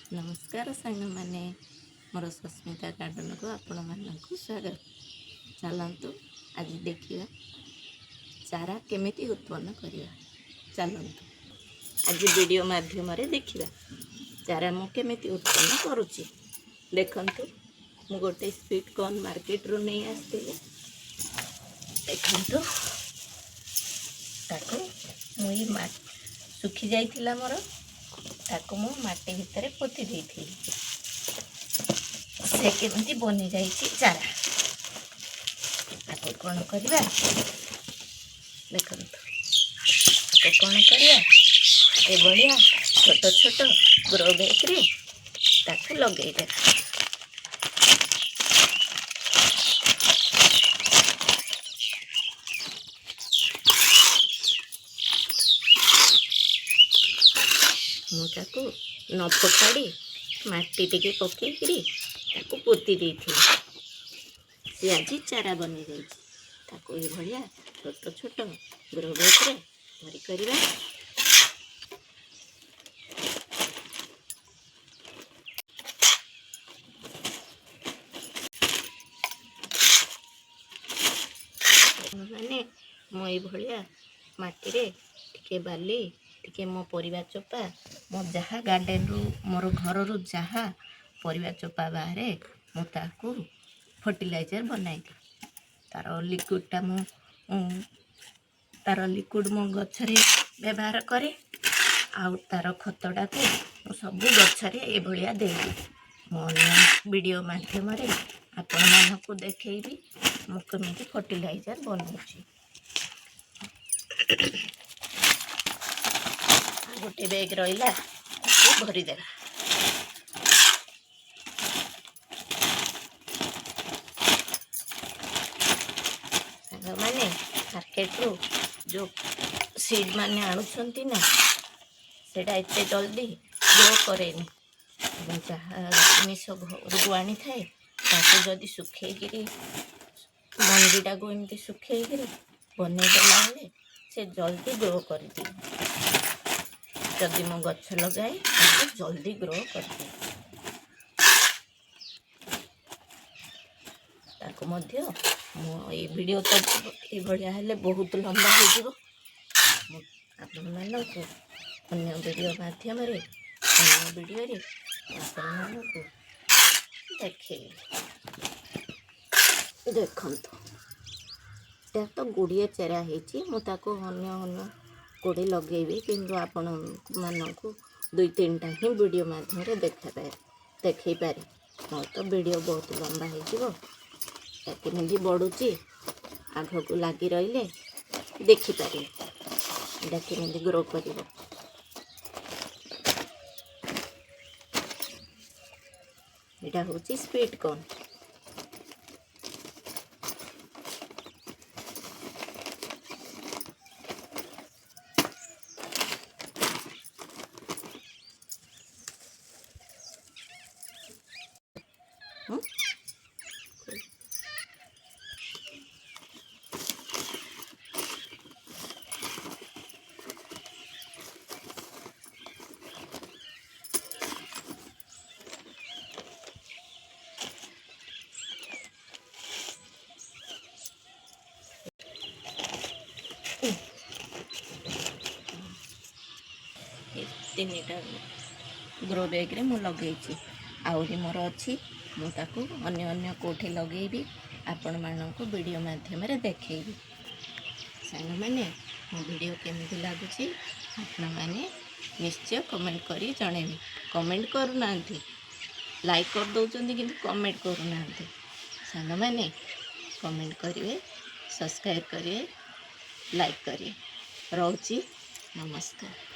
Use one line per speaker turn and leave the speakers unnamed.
ନମସ୍କାର ସାଙ୍ଗମାନେ, ମୋର ସସ୍ମିତା ଗାର୍ଡ଼େନକୁ ଆପଣମାନଙ୍କୁ ସ୍ୱାଗତ। ଚାଲନ୍ତୁ, ଆଜି ଦେଖିବା ଚାରା କେମିତି ଉତ୍ପନ୍ନ କରିବା। ଚାଲନ୍ତୁ, ଆଜି ଭିଡ଼ିଓ ମାଧ୍ୟମରେ ଦେଖିବା ଚାରା ମୁଁ କେମିତି ଉତ୍ପନ୍ନ କରୁଛି। ଦେଖନ୍ତୁ, ମୁଁ ଗୋଟେ ସ୍ୱିଟ୍ କର୍ନ ମାର୍କେଟରୁ ନେଇ ଆସିଥିଲି। ଦେଖନ୍ତୁ, ତାକୁ ମୁଁ ଏଇ ଶୁଖି ଯାଇଥିଲା ମୋର, ତାକୁ ମୁଁ ମାଟି ଭିତରେ ପୋତି ଦେଇଥିଲି। ସେ କେମିତି ବନିଯାଇଛି ଚାରା। ତାକୁ କ'ଣ କରିବା? ଦେଖନ୍ତୁ, ତାକୁ କ'ଣ କରିବା? ଏଭଳିଆ ଛୋଟ ଛୋଟ ଗ୍ରୋ ବ୍ୟାଗ୍ରେ ତାକୁ ଲଗେଇଦେବା। ମୁଁ ତାକୁ ନ ଫୋପାଡ଼ି ମାଟି ଟିକେ ପକେଇକିରି ତାକୁ ପୋତି ଦେଇଥିଲି। ସେ ଆଜି ଚାରା ବନିଯାଇଛି। ତାକୁ ଏଇଭଳିଆ ଛୋଟ ଛୋଟ ଗ୍ରୋ ବ୍ୟାଗ୍ରେ ଭରି କରିବା। ମାନେ ମୁଁ ଏଇଭଳିଆ ମାଟିରେ ଟିକେ ବାଲି, ଟିକେ ମୋ ପରିବା ଚୋପା, ମୋ ଯାହା ଗାର୍ଡ଼େନରୁ, ମୋର ଘରରୁ ଯାହା ପରିବା ଚୋପା ବାହାରେ, ମୁଁ ତାକୁ ଫର୍ଟିଲାଇଜର୍ ବନାଇଦିଏ। ତା'ର ଲିକ୍ୱିଡ଼ଟା ମୁଁ ତା'ର ଲିକ୍ୱିଡ଼ ମୋ ଗଛରେ ବ୍ୟବହାର କରେ ଆଉ ତା'ର ଖତଟାକୁ ମୁଁ ସବୁ ଗଛରେ ଏଭଳିଆ ଦେଇଦିଏ। ମୁଁ ଅନ୍ୟ ଭିଡ଼ିଓ ମାଧ୍ୟମରେ ଆପଣମାନଙ୍କୁ ଦେଖେଇବି ମୁଁ କେମିତି ଫର୍ଟିଲାଇଜର୍ ବନାଉଛି। ଗୋଟେ ବ୍ୟାଗ୍ ରହିଲା, ତାକୁ ଭରିଦେବା। ସାଙ୍ଗମାନେ, ମାର୍କେଟରୁ ଯେଉଁ ସିଡ଼୍ ମାନେ ଆଣୁଛନ୍ତି ନା, ସେଇଟା ଏତେ ଜଲ୍ଦି ଗ୍ରୋ କରେନି। ମୁଁ ଯାହା ଜିନିଷ ଘରକୁ ଆଣିଥାଏ, ତାକୁ ଯଦି ଶୁଖେଇକିରି, ମଞ୍ଜିଟାକୁ ଏମିତି ଶୁଖେଇକିରି ବନେଇଦେଲା ହେଲେ ସେ ଜଲ୍ଦି ଗ୍ରୋ କରିଦିଏ। ଯଦି ମୁଁ ଗଛ ଲଗାଏ, ତାହେଲେ ଜଲ୍ଦି ଗ୍ରୋ କରିଦିଏ। ତାକୁ ମଧ୍ୟ ମୁଁ ଏଇ ଭିଡ଼ିଓ ତ ଏଇଭଳିଆ ହେଲେ ବହୁତ ଲମ୍ବା ହେଇଯିବ। ମୁଁ ଆପଣମାନଙ୍କୁ ଅନ୍ୟ ଭିଡ଼ିଓ ମାଧ୍ୟମରେ, ଅନ୍ୟ ଭିଡ଼ିଓରେ ଆପଣମାନଙ୍କୁ ଦେଖେଇବି। ଦେଖନ୍ତୁ, ଏଇଟା ତ ଗୁଡ଼ିଏ ଚାରା ହେଇଛି। ମୁଁ ତାକୁ ଅନ୍ୟ ଅନ୍ୟ କୋଡ଼ି ଲଗେଇବି, କିନ୍ତୁ ଆପଣମାନଙ୍କୁ ଦୁଇ ତିନିଟା ହିଁ ଭିଡ଼ିଓ ମାଧ୍ୟମରେ ଦେଖେଇ ପାରେ। ମୋର ତ ଭିଡ଼ିଓ ବହୁତ ଲମ୍ବା ହେଇଯିବ। ଏଟା କେମିତି ବଢ଼ୁଛି, ଆଗକୁ ଲାଗି ରହିଲେ ଦେଖିପାରିବେ ଏଇଟା କେମିତି ଗ୍ରୋ କରିବ। ଏଇଟା ହେଉଛି ସ୍ୱିଟ୍ କର୍ନ। ଏ ତିନିଟା ଗ୍ରୋ ବ୍ୟାଗ୍ରେ ମୁଁ ଲଗେଇଛି। ଆହୁରି ମୋର ଅଛି, ମୁଁ ତାକୁ ଅନ୍ୟ ଅନ୍ୟ କେଉଁଠି ଲଗେଇବି, ଆପଣମାନଙ୍କୁ ଭିଡ଼ିଓ ମାଧ୍ୟମରେ ଦେଖେଇବି। ସାଙ୍ଗମାନେ, ମୋ ଭିଡ଼ିଓ କେମିତି ଲାଗୁଛି, ଆପଣମାନେ ନିଶ୍ଚୟ କମେଣ୍ଟ କରି ଜଣେଇବେ। କମେଣ୍ଟ କରୁନାହାନ୍ତି, ଲାଇକ୍ କରିଦେଉଛନ୍ତି କିନ୍ତୁ କମେଣ୍ଟ କରୁନାହାନ୍ତି। ସାଙ୍ଗମାନେ, କମେଣ୍ଟ କରିବେ, ସବସ୍କ୍ରାଇବ୍ କରିବେ, ଲାଇକ୍ କରିବେ। ରହୁଛି, ନମସ୍କାର।